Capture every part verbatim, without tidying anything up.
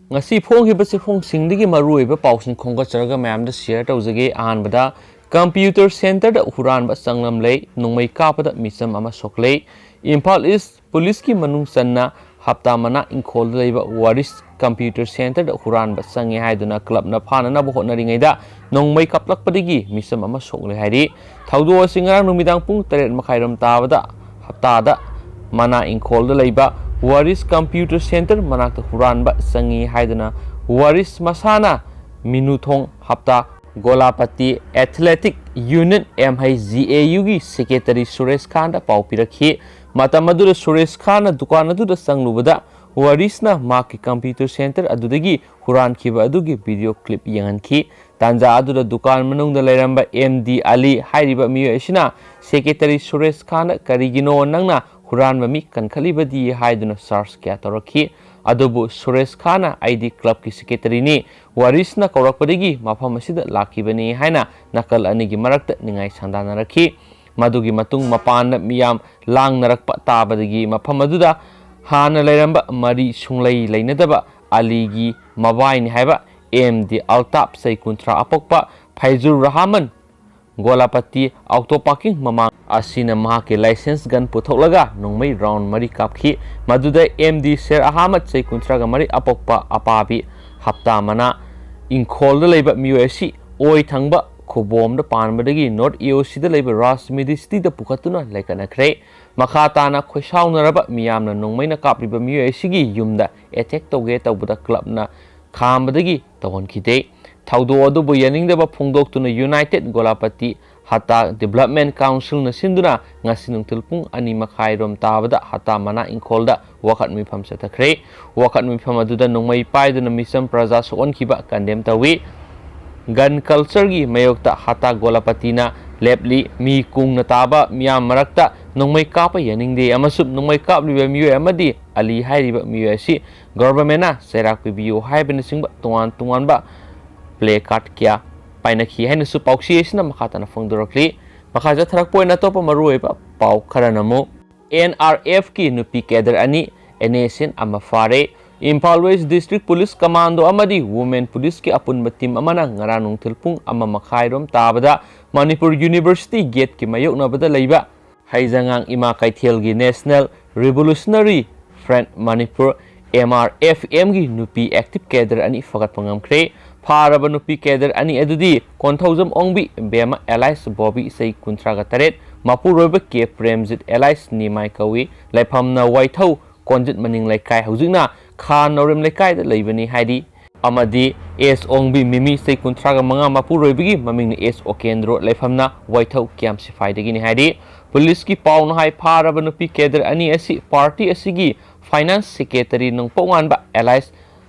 ꯉꯁꯤ ꯐꯣꯡꯈꯤꯕ ꯆꯦꯐꯣꯡꯁꯤꯡꯗꯒꯤ ꯃꯔꯨꯑꯣꯏꯕ ꯄꯥꯎꯁꯤꯡ ꯈꯣꯝꯒꯠꯆꯔꯒ ꯃꯌꯥꯝꯗ ꯁꯤꯌꯔ ꯇꯧꯖꯒꯦ꯫ ꯑꯍꯥꯟꯕꯗ, ꯀꯝꯄ꯭ꯌꯨꯇꯔ ꯁꯦꯟꯇꯔꯗ ꯍꯨꯔꯥꯟꯕ ꯆꯪꯂꯝꯂꯦ, ꯅꯣꯡꯃꯩ ꯀꯥꯞꯄꯗ ꯃꯤꯆꯝ ꯑꯃ ꯁꯣꯛꯂꯦ꯫ ꯏꯝꯐꯥꯜ ꯏꯁ ꯄꯨꯂꯤꯁꯀꯤ ꯃꯅꯨꯡ ꯆꯟꯅ ꯍꯞꯇꯥ ꯃꯅꯥ ꯏꯪꯈꯣꯜꯗ ꯂꯩꯕ ꯋꯥꯔꯤꯁ ꯀꯝꯄ꯭ꯌꯨꯇꯔ ꯁꯦꯟꯇꯔꯗ ꯍꯨꯔꯥꯟꯕ ꯆꯪꯉꯦ ꯍꯥꯏꯗꯨꯅ ꯀ꯭ꯂꯕꯅ ꯐꯥꯅꯅꯕ ꯍꯣꯠꯅꯔꯤꯉꯩꯗ ꯅꯣꯡꯃꯩ ꯀꯥꯞꯂꯛꯄꯗꯒꯤ ꯃꯤꯆꯝ ꯑꯃ ꯁꯣꯛꯂꯦ ꯍꯥꯏꯔꯤ꯫ ꯊꯧꯗꯣꯛ ꯑꯁꯤ ꯉꯔꯥꯡ ꯅꯨꯃꯤꯗꯥꯡ ꯄꯨꯡ ꯇꯔꯦꯠ ꯃꯈꯥꯏꯔꯣꯝ ꯇꯥꯕꯗ ꯍꯞꯇꯥꯗ ꯃꯅꯥ ꯏꯪꯈꯣꯜꯗ ꯂꯩꯕ ꯋꯥꯔꯤꯁ ꯀꯝꯄ꯭ꯌꯨꯇꯔ ꯁꯦꯟꯇꯔ ꯃꯅꯥꯛꯇ ꯍꯨꯔꯥꯟꯕ ꯆꯪꯉꯤ ꯍꯥꯏꯗꯨꯅ ꯋꯥꯔꯤꯁ ꯃꯁꯥꯅ ꯃꯤꯅꯨꯊꯣꯡ Hapta Golapati athletic union, M I G A U, ꯒꯤ ꯁꯦꯀ꯭ꯔꯦꯇꯔꯤ ꯁꯨꯔꯦꯁ ꯈꯥꯟꯗ ꯄꯥꯎ ꯄꯤꯔꯛꯈꯤ꯫ ꯃꯇꯝ ꯑꯗꯨꯗ ꯁꯨꯔꯦꯁ ꯈꯥꯟꯅ ꯗꯨꯀꯥꯟ ꯑꯗꯨꯗ ꯆꯪꯂꯨꯕꯗ ꯋꯥꯔꯤꯁꯅ ꯃꯍꯥꯛꯀꯤ ꯀꯝꯄ꯭ꯌꯨꯇꯔ ꯁꯦꯟꯇꯔ ꯑꯗꯨꯗꯒꯤ ꯍꯨꯔꯥꯟꯈꯤꯕ ꯑꯗꯨꯒꯤ ꯚꯤꯗꯤꯑꯣ ꯀ꯭ꯂꯤꯞ ꯌꯦꯡꯍꯟꯈꯤ꯫ ꯇꯥꯟꯖꯥ ꯑꯗꯨꯗ ꯗꯨꯀꯥꯟ ꯃꯅꯨꯡꯗ ꯂꯩꯔꯝꯕ M D ꯑꯂꯤ ꯍꯥꯏꯔꯤꯕ ꯃꯤꯑꯣꯏ ꯑꯁꯤꯅ ꯁꯦꯀ꯭ꯔꯦꯇꯔꯤ ꯁꯨꯔꯦꯁ ꯈꯥꯟꯗ "ꯀꯔꯤꯒꯤꯅꯣ ꯅꯪꯅ ꯍꯨꯔꯥꯟꯕ ꯃꯤ ꯀꯟꯈꯠꯂꯤꯕꯗꯤ?" ꯍꯥꯏꯗꯨꯅ ꯆꯥꯔꯖ ꯀꯌꯥ ꯇꯧꯔꯛꯈꯤ꯫ ꯑꯗꯨꯕꯨ ꯁꯨꯔꯦꯁ ꯈꯥꯟꯅ "ꯑꯩꯗꯤ ꯀ꯭ꯂꯕꯀꯤ ꯁꯦꯀ꯭ꯔꯦꯇꯔꯤꯅꯤ, ꯋꯥꯔꯤꯁꯅ ꯀꯧꯔꯛꯄꯗꯒꯤ ꯃꯐꯝ ꯑꯁꯤꯗ ꯂꯥꯛꯈꯤꯕꯅꯤ" ꯍꯥꯏꯅ ꯅꯥꯀꯜ ꯑꯅꯤꯒꯤ ꯃꯔꯛꯇ ꯅꯤꯡꯉꯥꯏ ꯁꯪꯗꯥꯅꯔꯛꯈꯤ꯫ ꯃꯗꯨꯒꯤ ꯃꯇꯨꯡ ꯃꯄꯥꯟꯗ ꯃꯤꯌꯥꯝ ꯂꯥꯡꯅꯔꯛꯄ ꯇꯥꯕꯗꯒꯤ ꯃꯐꯝ ꯑꯗꯨꯗ ꯍꯥꯟꯅ ꯂꯩꯔꯝꯕ ꯃꯔꯤ ꯁꯨꯡꯂꯩ ꯂꯩꯅꯗꯕ ꯑꯂꯤꯒꯤ ꯃꯕꯥꯏꯅꯤ ꯍꯥꯏꯕ M D ꯑꯜꯇꯥꯞ, ꯆꯍꯤ ꯀꯨꯟꯊ꯭ꯔꯥ ꯑꯄꯣꯛꯄ, ꯐꯩꯖꯨꯔ ꯔꯍꯃꯟ, ꯒꯣꯂꯥꯄꯇꯤ ꯑꯣꯇꯣ ꯄꯥꯔꯀꯤꯡ ꯃꯃꯥꯡ ꯑꯁꯤꯅ ꯃꯍꯥꯛꯀꯤ ꯂꯥꯏꯁꯦꯟꯁ ꯒꯟ ꯄꯨꯊꯣꯛꯂꯒ ꯅꯣꯡꯃꯩ ꯔꯥꯎꯟ ꯃꯔꯤ ꯀꯥꯞꯈꯤ꯫ ꯃꯗꯨꯗ M D ꯁꯦꯔ ꯑꯍꯃꯗ, ꯆꯍꯤ ꯀꯨꯟꯊ꯭ꯔꯥꯒ ꯃꯔꯤ ꯑꯄꯣꯛꯄ ꯑꯄꯥꯕꯤ ꯍꯞꯇꯥ ꯃꯅꯥ ꯏꯪꯈꯣꯜꯗ ꯂꯩꯕ ꯃꯤꯑꯣꯏ ꯑꯁꯤ ꯑꯣꯏ ꯊꯪꯕ ꯈꯨꯕꯣꯝꯗ ꯄꯥꯟꯕꯗꯒꯤ North A O C ꯗ ꯂꯩꯕ ꯔꯥꯖ ꯃꯦꯗꯤꯁꯤꯇꯤꯗ ꯄꯨꯈꯠꯇꯨꯅ ꯂꯩꯈꯠꯅꯈ꯭ꯔꯦ꯫ ꯃꯈꯥ ꯇꯥꯅ ꯈꯣꯏꯁꯥꯎꯅꯔꯕ ꯃꯤꯌꯥꯝꯅ ꯅꯣꯡꯃꯩꯅ ꯀꯥꯞꯂꯤꯕ ꯃꯤꯑꯣꯏ ꯑꯁꯤꯒꯤ ꯌꯨꯝꯗ ꯑꯦꯇꯦꯛ ꯇꯧꯒꯦ ꯇꯧꯕꯗ ꯀ꯭ꯂꯕꯅ ꯈꯥꯝꯕꯗꯒꯤ ꯇꯧꯍꯟꯈꯤꯗꯦ꯫ ꯊꯧꯗꯣꯛ ꯑꯗꯨꯕꯨ ꯌꯥꯅꯤꯡꯗꯕ ꯐꯣꯡꯗꯣꯛꯇꯨꯅ ꯌꯨꯅꯥꯏꯇꯦꯗ ꯒꯣꯂꯥꯄꯇꯤ ꯍꯇꯥ ꯗꯤꯕꯦꯂꯞꯃꯦꯟ ꯀꯥꯎꯟꯁꯤꯜꯅ ꯁꯤꯟꯗꯨꯅ ꯉꯁꯤ ꯅꯨꯡꯊꯤꯜ ꯄꯨꯡ ꯑꯅꯤ ꯃꯈꯥꯏꯔꯣꯝ ꯇꯥꯕꯗ ꯍꯇꯥ ꯃꯅꯥ ꯏꯪꯈꯣꯜꯗ ꯋꯥꯀꯠ ꯃꯤꯐꯝ ꯆꯠꯊꯈ꯭ꯔꯦ꯫ ꯋꯥꯀꯠ ꯃꯤꯐꯝ ꯑꯗꯨꯗ ꯅꯣꯡꯃꯩ ꯄꯥꯏꯗꯨꯅ ꯃꯤꯆꯝ ꯄ꯭ꯔꯖꯥ ꯁꯣꯛꯍꯟꯈꯤꯕ ꯀꯟꯗꯦꯝ ꯇꯧꯏ꯫ ꯒꯟ ꯀꯜꯆꯔꯒꯤ ꯃꯥꯌꯣꯛꯇ ꯍꯇꯥ ꯒꯣꯂꯥꯄꯇꯤꯅ ꯂꯦꯞꯂꯤ꯫ ꯃꯤ ꯀꯨꯡꯅ ꯇꯥꯕ ꯃꯤꯌꯥꯝ ꯃꯔꯛꯇ ꯅꯣꯡꯃꯩ ꯀꯥꯞꯄ ꯌꯥꯅꯤꯡꯗꯦ ꯑꯃꯁꯨꯡ ꯅꯣꯡꯃꯩ ꯀꯥꯞꯂꯤꯕ ꯃꯤꯑꯣꯏ ꯑꯃꯗꯤ ꯑꯂꯤ ꯍꯥꯏꯔꯤꯕ ꯃꯤꯑꯣꯏ ꯑꯁꯤ ꯒꯚꯔꯟꯃꯦꯟꯅ ꯆꯩꯔꯥꯛ ꯄꯤꯕꯤꯌꯨ ꯍꯥꯏꯕꯅꯆꯤꯡꯕ ꯇꯣꯉꯥꯟ ꯇꯣꯉꯥꯟꯕ ꯄ꯭ꯂꯦ ꯀꯥꯔꯗ ꯀꯌꯥ ꯄꯥꯏꯅꯈꯤ ꯍꯥꯏꯅꯁꯨ ꯄꯥꯎꯆꯦ ꯑꯁꯤꯅ ꯃꯈꯥ ꯇꯥꯅ ꯐꯣꯡꯗꯣꯔꯛꯂꯤ꯫ ꯃꯈꯥ ꯆꯠꯊꯔꯛꯄ ꯑꯣꯏꯅ ꯑꯇꯣꯞꯄ ꯃꯔꯨꯑꯣꯏꯕ ꯄꯥꯎ ꯈꯔꯅ ꯑꯃꯨꯛ, N R F ꯀꯤ ꯅꯨꯄꯤ ꯀꯦꯗꯔ ꯑꯅꯤ, N S N ꯑꯃ ꯐꯥꯔꯦ꯫ Imphal West district police commando ꯑꯃꯗꯤ ꯋꯨꯃꯦꯟ ꯄꯨꯂꯤꯁꯀꯤ ꯑꯄꯨꯟꯕ ꯇꯤꯝ ꯑꯃꯅ ꯉꯔꯥꯡ ꯅꯨꯡꯊꯤꯜ ꯄꯨꯡ ꯑꯃ ꯃꯈꯥꯏꯔꯣꯝ ꯇꯥꯕꯗ ꯃꯅꯤꯄꯨꯔ ꯌꯨꯅꯤꯚꯔꯁꯤꯇꯤ ꯒꯦꯠꯀꯤ ꯃꯥꯌꯣꯛꯅꯕꯗ ꯂꯩꯕ ꯍꯩꯖꯉꯥꯡ ꯏꯃꯥ ꯀꯩꯊꯦꯜꯒꯤ national revolutionary front Manipur, M R F ꯑꯦꯝꯒꯤ ꯅꯨꯄꯤ ꯑꯦꯛꯇꯤꯚ ꯀꯦꯗꯔ ꯑꯅꯤ ꯐꯒꯠꯄ ꯉꯝꯈ꯭ꯔꯦ꯫ ꯐꯥꯔꯕ ꯅꯨꯄꯤ ꯀꯦꯗꯔ ꯑꯅꯤ ꯑꯗꯨꯗꯤ ꯀꯣꯟꯊꯧꯖꯝ ꯑꯣꯡꯕꯤ ꯕꯦꯝꯃ ꯑꯦꯂꯥꯏꯁ ꯕꯣꯕꯤ, ꯆꯍꯤ ꯀꯨꯟꯊ꯭ꯔꯥꯒ ꯇꯔꯦꯠ, ꯃꯄꯨꯔꯣꯏꯕ ꯀꯦ ꯄ꯭ꯔꯦꯝꯖꯤꯠ ꯑꯦꯂꯥꯏꯁ ꯅꯤꯃꯥꯏ ꯀꯧꯏ, ꯂꯩꯐꯝꯅ ꯋꯥꯏꯊꯧ ꯀꯣꯟꯖꯤꯠ ꯃꯅꯤꯡ ꯂꯩꯀꯥꯏ, ꯍꯧꯖꯤꯛꯅ ꯈꯥ ꯅꯧꯔꯦꯝ ꯂꯩꯀꯥꯏꯗ ꯂꯩꯕꯅꯤ ꯍꯥꯏꯔꯤ꯫ ꯑꯃꯗꯤ ꯑꯦꯁ ꯑꯣꯡꯕꯤ ꯃꯤꯃꯤ, ꯆꯍꯤ ꯀꯨꯟꯊ꯭ꯔꯥꯒ ꯃꯉꯥ, ꯃꯄꯨꯔꯣꯏꯕꯒꯤ ꯃꯃꯤꯡꯅ ꯑꯦꯁ ꯑꯣꯀꯦꯟꯗ꯭ꯔꯣ, ꯂꯩꯐꯝꯅ ꯋꯥꯏꯊꯧ ꯀꯦꯝ ꯁꯤꯐꯥꯏꯗꯒꯤꯅꯤ ꯍꯥꯏꯔꯤ꯫ ꯄꯨꯂꯤꯁꯀꯤ ꯄꯥꯎꯅ ꯍꯥꯏ, ꯐꯥꯔꯕ ꯅꯨꯄꯤ ꯀꯦꯗꯔ ꯑꯅꯤ ꯑꯁꯤ ꯄꯥꯔꯇꯤ ꯑꯁꯤꯒꯤ ꯐꯥꯏꯅꯥꯟꯁ ꯁꯦꯀ꯭ꯔꯦꯇꯔꯤ ꯅꯣꯡꯄꯣꯛ ꯉꯥꯟꯕ ꯑꯦꯂꯥꯏꯁ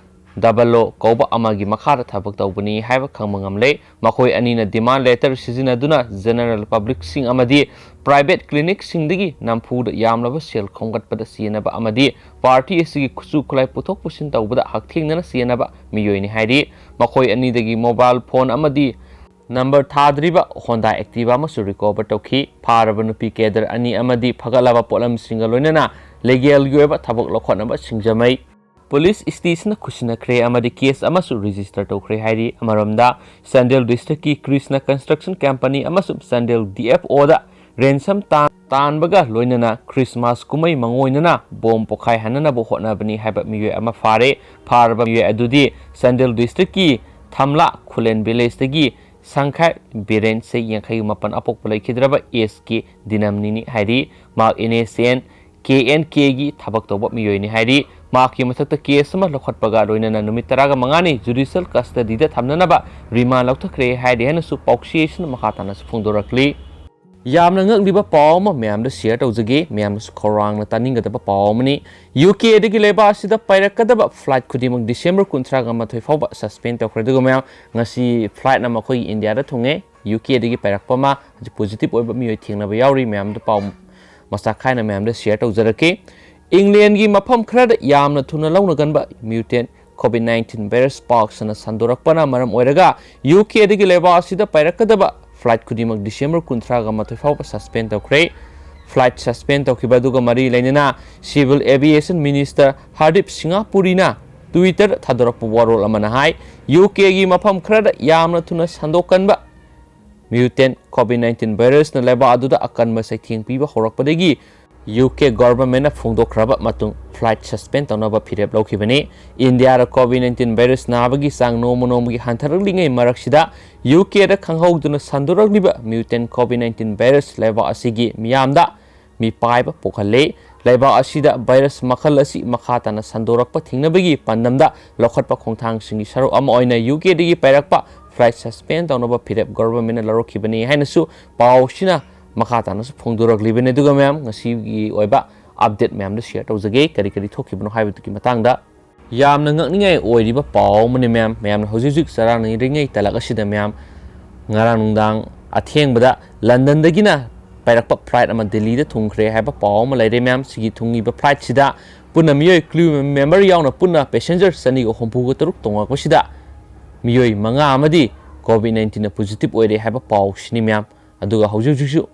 ꯗꯕꯜ ꯑꯣ ꯀꯧꯕ ꯑꯃꯒꯤ ꯃꯈꯥꯗ ꯊꯕꯛ ꯇꯧꯕꯅꯤ ꯍꯥꯏꯕ ꯈꯪꯕ ꯉꯝꯂꯦ꯫ ꯃꯈꯣꯏ ꯑꯅꯤꯅ ꯗꯤꯃꯥꯟ ꯂꯦꯇꯔ ꯁꯤꯖꯤꯟꯅꯗꯨꯅ ꯖꯦꯅꯔꯦꯜ ꯄꯕ꯭ꯂꯤꯛꯁꯤꯡ ꯑꯃꯗꯤ ꯄ꯭ꯔꯥꯏꯚꯦꯠ ꯀ꯭ꯂꯤꯅꯤꯛꯁꯤꯡꯗꯒꯤ ꯅꯝꯐꯨꯗ ꯌꯥꯝꯂꯕ ꯁꯦꯜ ꯈꯣꯝꯒꯠꯄꯗ ꯁꯤꯖꯤꯟꯅꯕ ꯑꯃꯗꯤ ꯄꯥꯔꯇꯤ ꯑꯁꯤꯒꯤ ꯈꯨꯠꯁꯨ ꯈꯨꯠꯂꯥꯏ ꯄꯨꯊꯣꯛ ꯄꯨꯁꯤꯟ ꯇꯧꯕꯗ ꯍꯛꯊꯦꯡꯅꯅ ꯁꯤꯖꯤꯟꯅꯕ ꯃꯤꯑꯣꯏꯅꯤ ꯍꯥꯏꯔꯤ꯫ ꯃꯈꯣꯏ ꯑꯅꯤꯗꯒꯤ ꯃꯣꯕꯥꯏꯜ ꯐꯣꯟ ꯑꯃꯗꯤ ꯅꯝꯕꯔ ꯊꯥꯗ꯭ꯔꯤꯕ ꯍꯣꯟꯗꯥ ꯑꯦꯛꯇꯤꯚꯥ ꯑꯃꯁꯨ ꯔꯤꯀꯣꯚꯔ ꯇꯧꯈꯤ꯫ ꯐꯥꯔꯕ ꯅꯨꯄꯤ ꯀꯦꯗꯔ ꯑꯅꯤ ꯑꯃꯗꯤ ꯐꯒꯠꯂꯕ ꯄꯣꯠꯂꯝꯁꯤꯡꯒ ꯂꯣꯏꯅꯅ ꯂꯤꯒꯦꯜꯒꯤ ꯑꯣꯏꯕ ꯊꯕꯛ ꯂꯧꯈꯠꯅꯕ ꯁꯤꯡꯖꯃꯩ ꯄꯨꯂꯤꯁ ꯁ꯭ꯇꯦꯁꯟꯅ ꯈꯨꯠꯁꯤꯟꯅꯈ꯭ꯔꯦ ꯑꯃꯗꯤ ꯀꯦꯁ ꯑꯃꯁꯨ ꯔꯦꯖꯤꯁꯇꯔ ꯇꯧꯈ꯭ꯔꯦ ꯍꯥꯏꯔꯤ꯫ ꯑꯃꯔꯣꯝꯗ, ꯆꯥꯟꯗꯦꯜ ꯗꯤꯁꯇ꯭ꯔꯤꯛꯀꯤ ꯀ꯭ꯔꯤꯁꯅ ꯀꯟꯁꯇ꯭ꯔꯛꯁꯟ ꯀꯝꯄꯅꯤ ꯑꯃꯁꯨꯡ ꯆꯥꯟꯗꯦꯜ ꯗꯤ ꯑꯦꯐ ꯑꯣꯗ ꯔꯦꯟꯁꯝ ꯇꯥꯟ-, ꯇꯥꯟꯕꯒ ꯂꯣꯏꯅꯅ ꯈ꯭ꯔꯤꯁꯃꯥꯁ ꯀꯨꯝꯍꯩ ꯃꯥꯡꯑꯣꯏꯅꯅ ꯕꯣꯝ ꯄꯣꯈꯥꯏꯍꯟꯅꯅꯕ ꯍꯣꯠꯅꯕꯅꯤ ꯍꯥꯏꯕ ꯃꯤꯑꯣꯏ ꯑꯃ ꯐꯥꯔꯦ꯫ ꯐꯥꯔꯕ ꯃꯤꯑꯣꯏ ꯑꯗꯨꯗꯤ ꯆꯥꯟꯗꯦꯜ ꯗꯤꯁꯇ꯭ꯔꯤꯛꯀꯤ ꯊꯝꯂꯥ ꯈꯨꯂꯦꯟ ꯚꯤꯂꯦꯖꯇꯒꯤ ꯁꯪꯈꯥꯏ ꯕꯤꯔꯦꯟ, ꯆꯍꯤ ꯌꯥꯡꯈꯩꯒ ꯃꯥꯄꯟ, ꯑꯄꯣꯛꯄ ꯂꯩꯈꯤꯗ꯭ꯔꯕ ꯑꯦꯁ ꯀꯦ ꯗꯤꯅꯝꯅꯤꯅꯤ ꯍꯥꯏꯔꯤ꯫ ꯃꯍꯥꯛ N S N K N ꯀꯦꯒꯤ ꯊꯕꯛ ꯇꯧꯕ ꯃꯤꯑꯣꯏꯅꯤ ꯍꯥꯏꯔꯤ꯫ ꯃꯍꯥꯛꯀꯤ ꯃꯊꯛꯇ ꯀꯦꯁ ꯑꯃ ꯂꯧꯈꯠꯄꯒ ꯂꯣꯏꯅꯅ ꯅꯨꯃꯤꯠ ꯇꯔꯥꯒ ꯃꯉꯥꯅꯤ ꯖꯨꯗꯤꯁꯤꯌꯦꯜ ꯀꯁꯇꯗꯤꯗ ꯊꯝꯅꯅꯕ ꯔꯤꯃꯥꯟ ꯂꯧꯊꯈ꯭ꯔꯦ ꯍꯥꯏꯔꯤ ꯍꯥꯏꯅꯁꯨ ꯄꯥꯎꯆꯦꯁꯤꯅ ꯃꯈꯥ ꯇꯥꯅꯁꯨ ꯐꯣꯡꯗꯣꯔꯛꯂꯤ꯫ ꯌꯥꯝꯅ ꯉꯛꯂꯤꯕ ꯄꯥꯎ ꯑꯃ ꯃꯌꯥꯝꯗ ꯁꯤꯌꯔ ꯇꯧꯖꯒꯦ꯫ ꯃꯌꯥꯝꯅꯁꯨ ꯈꯧꯔꯥꯡꯅ ꯇꯥꯅꯤꯡꯒꯗꯕ ꯄꯥꯎ ꯑꯃꯅꯤ꯫ ꯌꯨ ꯀꯦꯗꯒꯤ ꯂꯩꯕꯥꯛ ꯑꯁꯤꯗ ꯄꯥꯏꯔꯛꯀꯗꯕ ꯐ꯭ꯂꯥꯏꯠ ꯈꯨꯗꯤꯡꯃꯛ ꯗꯤꯁꯦꯝꯕꯔ ꯀꯨꯟꯊ꯭ꯔꯥꯒ ꯃꯥꯊꯣꯏ ꯐꯥꯎꯕ ꯁꯁꯄꯦꯟ ꯇꯧꯈ꯭ꯔꯦ꯫ ꯑꯗꯨꯒ ꯃꯌꯥꯝ, ꯉꯁꯤ ꯐ꯭ꯂꯥꯏꯠ ꯑꯃ ꯑꯩꯈꯣꯏꯒꯤ ꯏꯟꯗꯤꯌꯥꯗ ꯊꯨꯡꯉꯦ꯫ ꯌꯨ ꯀꯦꯗꯒꯤ ꯄꯥꯏꯔꯛꯄ ꯑꯃ, ꯍꯧꯖꯤꯛ ꯄꯣꯖꯤꯇꯤꯚ ꯑꯣꯏꯕ ꯃꯤꯑꯣꯏ ꯊꯦꯡꯅꯕ ꯌꯥꯎꯔꯤ꯫ ꯃꯌꯥꯝꯗ ꯄꯥꯎ ꯃꯆꯥ ꯈꯥꯏꯅ ꯃꯌꯥꯝꯗ ꯁꯤꯌꯔ ꯇꯧꯖꯔꯛꯀꯦ꯫ ꯏꯪꯂꯦꯟꯒꯤ ꯃꯐꯝ ꯈꯔꯗ ꯌꯥꯝꯅ ꯊꯨꯅ ꯂꯧꯅꯒꯟꯕ ꯃ꯭ꯌꯨꯇꯦꯟ ꯀꯣꯚꯤꯗ ꯅꯥꯏꯟꯇꯤꯟ ꯚꯥꯏꯔꯁ ꯄꯥꯛ ꯁꯟꯅ ꯁꯟꯗꯣꯔꯛꯄꯅ ꯃꯔꯝ ꯑꯣꯏꯔꯒ ꯌꯨ ꯀꯦꯗꯒꯤ ꯂꯩꯕꯥꯛ ꯑꯁꯤꯗ ꯄꯥꯏꯔꯛꯀꯗꯕ ꯐ꯭ꯂꯥꯏꯠ ꯈꯨꯗꯤꯡꯃꯛ ꯗꯤꯁꯦꯝꯕꯔ ꯀꯨꯟꯊ꯭ꯔꯥꯒ ꯃꯥꯊꯣꯏ ꯐꯥꯎꯕ ꯁꯁꯄꯦꯟ ꯇꯧꯈ꯭ꯔꯦ꯫ Flight suspend ꯇꯧꯈꯤꯕ ꯑꯗꯨꯒ ꯃꯔꯤ ꯂꯩꯅꯅ Civil Aviation Minister Hardeep Singh Puriꯅ Twitter ꯊꯥꯗꯣꯔꯛꯄ ꯋꯥꯔꯣꯜ ꯑꯃꯅ ꯍꯥꯏ, ꯌꯨ ꯀꯦꯒꯤ ꯃꯐꯝ ꯈꯔꯗ ꯌꯥꯝꯅ ꯊꯨꯅ ꯁꯟꯗꯣꯛꯀꯟꯕ mutant COVID nineteen virusꯅ ꯂꯩꯕꯥꯛ ꯑꯗꯨꯗ ꯑꯀꯟꯕ ꯆꯩꯊꯦꯡ ꯄꯤꯕ ꯍꯧꯔꯛꯄꯗꯒꯤ ꯌꯨ ꯀꯦ governmentꯅ ꯐꯣꯡꯗꯣꯛꯈ꯭ꯔꯕ ꯃꯇꯨꯡ flight suspend ꯇꯧꯅꯕ ꯐꯤꯔꯦꯞ ꯂꯧꯈꯤꯕꯅꯤ꯫ ꯏꯟꯗꯤꯌꯥꯗ COVID nineteen virus ꯅꯥꯕꯒꯤ ꯆꯥꯡ ꯅꯣꯡꯃ ꯅꯣꯡꯃꯒꯤ ꯍꯟꯊꯔꯛꯂꯤꯉꯩ ꯃꯔꯛꯁꯤꯗ ꯌꯨ ꯀꯦꯗ ꯈꯪꯍꯧꯗꯅ ꯁꯟꯗꯣꯔꯛꯂꯤꯕ mutant COVID nineteen virus ꯂꯩꯕꯥꯛ ꯑꯁꯤꯒꯤ ꯃꯤꯌꯥꯝꯗ ꯃꯤꯄꯥꯏꯕ ꯄꯣꯛꯍꯜꯂꯤ꯫ ꯂꯩꯕꯥꯛ ꯑꯁꯤꯗ virus ꯃꯈꯜ ꯑꯁꯤ ꯃꯈꯥ ꯇꯥꯅ ꯁꯟꯗꯣꯔꯛꯄ ꯊꯤꯡꯅꯕꯒꯤ ꯄꯥꯟꯗꯝꯗ ꯂꯧꯈꯠꯄ ꯈꯣꯡꯊꯥꯡꯁꯤꯡꯒꯤ ꯁꯔꯨꯛ ꯑꯃ ꯑꯣꯏꯅ ꯌꯨ ꯀꯦꯗꯒꯤ ꯄꯥꯏꯔꯛꯄ flight suspend ꯇꯧꯅꯕ ꯐꯤꯔꯦꯞ governmentꯅ ꯂꯧꯔꯛꯈꯤꯕꯅꯤ ꯍꯥꯏꯅꯁꯨ ꯄꯥꯎꯁꯤꯅ ꯃꯈꯥ ꯇꯥꯅꯁꯨ ꯐꯣꯡꯗꯣꯔꯛꯂꯤꯕꯅꯤ꯫ ꯑꯗꯨꯒ ꯃꯌꯥꯝ, ꯉꯁꯤꯒꯤ ꯑꯣꯏꯕ update ꯃꯌꯥꯝꯗꯣ share ꯇꯧꯖꯒꯦ, ꯀꯔꯤ ꯀꯔꯤ ꯊꯣꯛꯈꯤꯕꯅꯣ ꯍꯥꯏꯕꯗꯨꯒꯤ ꯃꯇꯥꯡꯗ꯫ ꯌꯥꯝꯅ ꯉꯛꯅꯤꯡꯉꯥꯏ ꯑꯣꯏꯔꯤꯕ ꯄꯥꯎ ꯑꯃꯅꯤ ꯃꯌꯥꯝ꯫ ꯃꯌꯥꯝꯅ ꯍꯧꯖꯤꯛ ꯍꯧꯖꯤꯛ ꯆꯔꯥꯡꯅꯔꯤꯉꯩ ꯇꯥꯂꯛ ꯑꯁꯤꯗ ꯃꯌꯥꯝ, ꯉꯔꯥꯡ ꯅꯨꯡꯗꯥꯡ ꯑꯊꯦꯡꯕꯗ ꯂꯟꯗꯟꯗꯒꯤꯅ ꯄꯥꯏꯔꯛꯄ flight ꯑꯃ ꯗꯤꯜꯂꯤꯗ ꯊꯨꯡꯈ꯭ꯔꯦ ꯍꯥꯏꯕ ꯄꯥꯎ ꯑꯃ ꯂꯩꯔꯦ ꯃꯌꯥꯝ꯫ ꯁꯤꯒꯤ ꯊꯨꯡꯉꯤꯕ flightꯁꯤꯗ ꯄꯨꯟꯅ ꯃꯤꯑꯣꯏ crew member ꯌꯥꯎꯅ ꯄꯨꯟꯅ passenger ꯆꯅꯤꯒ ꯍꯨꯝꯐꯨꯒ ꯇꯔꯨꯛ ꯇꯣꯡꯂꯛꯄꯁꯤꯗ ꯃꯤꯑꯣꯏ ꯃꯉꯥ ꯑꯃꯗꯤ COVID nineteenꯅ positive ꯑꯣꯏꯔꯦ ꯍꯥꯏꯕ ꯄꯥꯎꯁꯤꯅꯤ ꯃꯌꯥꯝ꯫ ꯑꯗꯨꯒ ꯍꯧꯖꯤꯛ ꯍꯧꯖꯤꯛꯁꯨ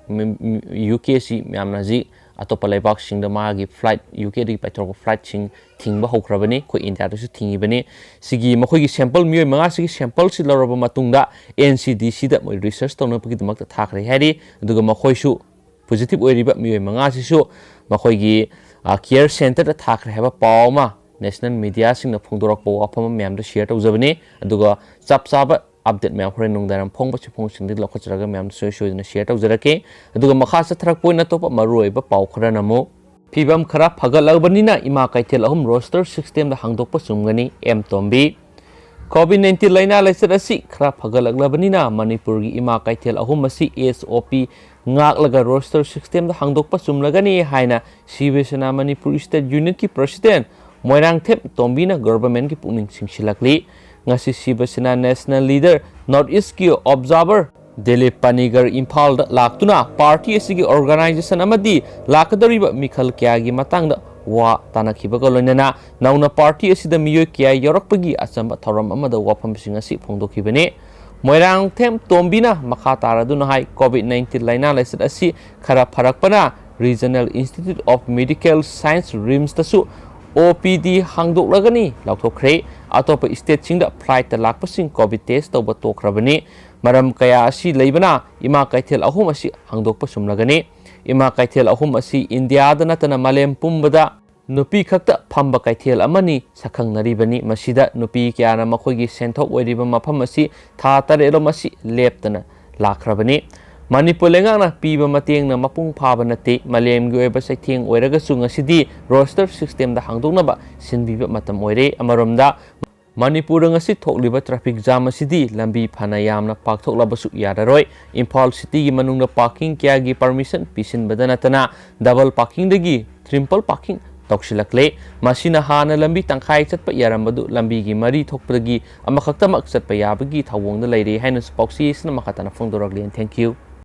ꯌꯨ ꯀꯦ ꯑꯁꯤ ꯃꯌꯥꯝꯅ ꯍꯧꯖꯤꯛ ꯑꯇꯣꯞꯄ ꯂꯩꯕꯥꯛꯁꯤꯡꯗ ꯃꯥꯒꯤ flight, ꯌꯨ ꯀꯦꯗꯒꯤ ꯄꯥꯏꯊꯣꯔꯛꯄ flightꯁꯤꯡ ꯊꯤꯡꯕ ꯍꯧꯈ꯭ꯔꯕꯅꯤ꯫ ꯑꯩꯈꯣꯏ ꯏꯟꯗꯤꯌꯥꯗꯁꯨ ꯊꯤꯡꯉꯤꯕꯅꯤ꯫ ꯁꯤꯒꯤ ꯃꯈꯣꯏꯒꯤ sample, ꯃꯤꯑꯣꯏ ꯃꯉꯥꯁꯤꯒꯤ sampleꯁꯤ ꯂꯧꯔꯕ ꯃꯇꯨꯡꯗ N C D Cꯗ ꯃꯣꯏ research ꯇꯧꯅꯕꯒꯤꯗꯃꯛꯇ ꯊꯥꯈ꯭ꯔꯦ ꯍꯥꯏꯔꯤ꯫ ꯑꯗꯨꯒ ꯃꯈꯣꯏꯁꯨ positive ꯑꯣꯏꯔꯤꯕ ꯃꯤꯑꯣꯏ ꯃꯉꯥꯁꯤꯁꯨ ꯃꯈꯣꯏꯒꯤ, ꯑ, care centreꯗ ꯊꯥꯈ꯭ꯔꯦ ꯍꯥꯏꯕ ꯄꯥꯎ ꯑꯃ national mediaꯁꯤꯡꯅ ꯐꯣꯡꯗꯣꯔꯛꯄ ꯋꯥꯐꯝ ꯑꯃ ꯃꯌꯥꯝꯗ share ꯇꯧꯖꯕꯅꯤ꯫ ꯑꯗꯨꯒ ꯆꯞ ꯆꯥꯕ update ꯃꯌꯥꯝ ꯍꯣꯔꯦꯟ ꯅꯨꯡꯗꯥꯡꯋꯥꯏꯔꯝ ꯐꯣꯡꯕ ꯆꯦꯐꯣꯡꯁꯤꯡꯗꯒꯤ ꯂꯧꯈꯠꯆꯔꯒ ꯃꯌꯥꯝꯗ ꯁꯣꯏ ꯁꯣꯏꯗꯅ share ꯇꯧꯖꯔꯛꯀꯦ꯫ ꯑꯗꯨꯒ ꯃꯈꯥ ꯆꯠꯊꯔꯛꯄ ꯑꯣꯏꯅ ꯑꯇꯣꯞꯄ ꯃꯔꯨꯑꯣꯏꯕ ꯄꯥꯎ ꯈꯔꯅ ꯑꯃꯨꯛ, ꯐꯤꯕꯝ ꯈꯔ ꯐꯒꯠꯂꯕꯅꯤꯅ ꯏꯃꯥ ꯀꯩꯊꯦꯜ ꯑꯍꯨꯝ roster systemꯗ ꯍꯥꯡꯗꯣꯛꯄ ꯆꯨꯝꯒꯅꯤ, ꯑꯦꯝ ꯇꯣꯝꯕꯤ꯫ COVID nineteen ꯂꯥꯏꯅꯥ ꯂꯥꯏꯆꯠ ꯑꯁꯤ ꯈꯔ ꯐꯒꯠꯂꯛꯂꯕꯅꯤꯅ ꯃꯅꯤꯄꯨꯔꯒꯤ ꯏꯃꯥ ꯀꯩꯊꯦꯜ ꯑꯍꯨꯝ ꯑꯁꯤ S O P ꯉꯥꯛꯂꯒ roster systemꯗ ꯍꯥꯡꯗꯣꯛꯄ ꯆꯨꯝꯂꯒꯅꯤ ꯍꯥꯏꯅ ꯁꯤꯕ ꯁꯦꯅꯥ ꯃꯅꯤꯄꯨꯔ state unitꯀꯤ president ꯃꯣꯏꯔꯥꯡꯊꯦꯝ ꯇꯣꯝꯕꯤꯅ governmentꯀꯤ ꯄꯨꯛꯅꯤꯡ ꯆꯤꯡꯁꯤꯜꯂꯛꯂꯤ꯫ ꯉꯁꯤ ꯁꯤꯕ ꯁꯦꯅꯥ national leader North Eastꯀꯤ observer Dilip ꯄꯅꯤꯒꯔ ꯏꯝꯐꯥꯜꯗ ꯂꯥꯛꯇꯨꯅ party ꯑꯁꯤꯒꯤ organization ꯑꯃꯗꯤ ꯂꯥꯛꯀꯗꯧꯔꯤꯕ ꯃꯤꯈꯜ ꯀꯌꯥꯒꯤ ꯃꯇꯥꯡꯗ ꯋꯥ ꯇꯥꯅꯈꯤꯕꯒ ꯂꯣꯏꯅꯅ ꯅꯧꯅ party ꯑꯁꯤꯗ ꯃꯤꯑꯣꯏ ꯀꯌꯥ ꯌꯥꯎꯔꯛꯄꯒꯤ ꯑꯆꯝꯕ ꯊꯧꯔꯝ ꯑꯃꯗ ꯋꯥꯐꯝꯁꯤꯡ ꯑꯁꯤ ꯐꯣꯡꯗꯣꯛꯈꯤꯕꯅꯤ꯫ ꯃꯣꯏꯔꯥꯡꯊꯦꯝ ꯇꯣꯝꯕꯤꯅ ꯃꯈꯥ ꯇꯥꯔꯗꯨꯅ ꯍꯥꯏ, COVID nineteen ꯂꯥꯏꯅꯥ ꯂꯥꯏꯆꯠ ꯑꯁꯤ ꯈꯔ ꯐꯔꯛꯄꯅ Regional Institute of Medical Science, ꯔꯤꯝꯁꯇꯁꯨ ꯑꯣ ꯄꯤ ꯗꯤ ꯍꯥꯡꯗꯣꯛꯂꯒꯅꯤ ꯂꯥꯎꯊꯣꯛꯈ꯭ꯔꯦ꯫ ꯑꯇꯣꯞꯄ ꯁ꯭ꯇꯦꯠꯁꯤꯡꯗ ꯐ꯭ꯂꯥꯏꯠꯇ ꯂꯥꯛꯄꯁꯤꯡ ꯀꯣꯚꯤꯗ ꯇꯦꯁ ꯇꯧꯕ ꯇꯣꯛꯈ꯭ꯔꯕꯅꯤ꯫ ꯃꯔꯝ ꯀꯌꯥ ꯑꯁꯤ ꯂꯩꯕꯅ ꯏꯃꯥ ꯀꯩꯊꯦꯜ ꯑꯍꯨꯝ ꯑꯁꯤ ꯍꯥꯡꯗꯣꯛꯄ ꯆꯨꯝꯂꯒꯅꯤ꯫ ꯏꯃꯥ ꯀꯩꯊꯦꯜ ꯑꯍꯨꯝ ꯑꯁꯤ ꯏꯟꯗꯤꯌꯥꯗ ꯅꯠꯇꯅ ꯃꯥꯂꯦꯝ ꯄꯨꯝꯕꯗ ꯅꯨꯄꯤ ꯈꯛꯇ ꯐꯝꯕ ꯀꯩꯊꯦꯜ ꯑꯃꯅꯤ ꯁꯛꯈꯪꯅꯔꯤꯕꯅꯤ꯫ ꯃꯁꯤꯗ ꯅꯨꯄꯤ ꯀꯌꯥꯅ ꯃꯈꯣꯏꯒꯤ ꯁꯦꯟꯊꯣꯛ ꯑꯣꯏꯔꯤꯕ ꯃꯐꯝ ꯑꯁꯤ ꯊꯥ ꯇꯔꯦꯠꯂꯣꯝ ꯑꯁꯤ ꯂꯦꯞꯇꯅ ꯂꯥꯛꯈ꯭ꯔꯕꯅꯤ꯫ ꯃꯅꯤꯄꯨꯔ ꯂꯩꯉꯥꯛꯅ ꯄꯤꯕ ꯃꯇꯦꯡꯅ ꯃꯄꯨꯡ ꯐꯥꯕ ꯅꯠꯇꯦ꯫ ꯃꯥꯂꯦꯝꯒꯤ ꯑꯣꯏꯕ ꯆꯩꯊꯦꯡ ꯑꯣꯏꯔꯒꯁꯨ ꯉꯁꯤꯗꯤ ꯔꯣꯁꯇꯔ ꯁꯤꯁꯇꯦꯝꯗ ꯍꯥꯡꯗꯣꯛꯅꯕ ꯁꯤꯟꯕꯤꯕ ꯃꯇꯝ ꯑꯣꯏꯔꯦ꯫ ꯑꯃꯔꯣꯝꯗ ꯃꯅꯤꯄꯨꯔꯗ ꯉꯁꯤ ꯊꯣꯛꯂꯤꯕ ꯇ꯭ꯔꯥꯐꯤꯛ ꯖꯥꯝ ꯑꯁꯤꯗꯤ ꯂꯝꯕꯤ ꯐꯅ ꯌꯥꯝꯅ ꯄꯥꯛꯊꯣꯛꯂꯕꯁꯨ ꯌꯥꯔꯔꯣꯏ꯫ ꯏꯝꯐꯥꯜ ꯁꯤꯇꯤꯒꯤ ꯃꯅꯨꯡꯗ ꯄꯥꯔꯀꯤꯡ ꯀꯌꯥꯒꯤ ꯄꯔꯃꯤꯁꯟ ꯄꯤꯁꯤꯟꯕꯗ ꯅꯠꯇꯅ ꯗꯕꯜ ꯄꯥꯔꯀꯤꯡꯗꯒꯤ ꯇ꯭ꯔꯤꯄꯜ ꯄꯥꯔꯀꯤꯡ ꯇꯧꯁꯤꯜꯂꯛꯂꯦ꯫ ꯃꯁꯤꯅ ꯍꯥꯟꯅ ꯂꯝꯕꯤ ꯇꯪꯈꯥꯏ ꯆꯠꯄ ꯌꯥꯔꯝꯕꯗꯨ ꯂꯝꯕꯤꯒꯤ ꯃꯔꯤ ꯊꯣꯛꯄꯗꯒꯤ ꯑꯃꯈꯛꯇꯃꯛ ꯆꯠꯄ ꯌꯥꯕꯒꯤ ꯊꯧꯑꯣꯡꯗ ꯂꯩꯔꯦ ꯍꯥꯏꯅꯁꯨ ꯄꯥꯎꯆꯦ ꯑꯁꯤꯅ ꯃꯈꯥ ꯇꯥꯅ ꯐꯣꯡꯗꯣꯔꯛꯂꯤ꯫ Thank you꯫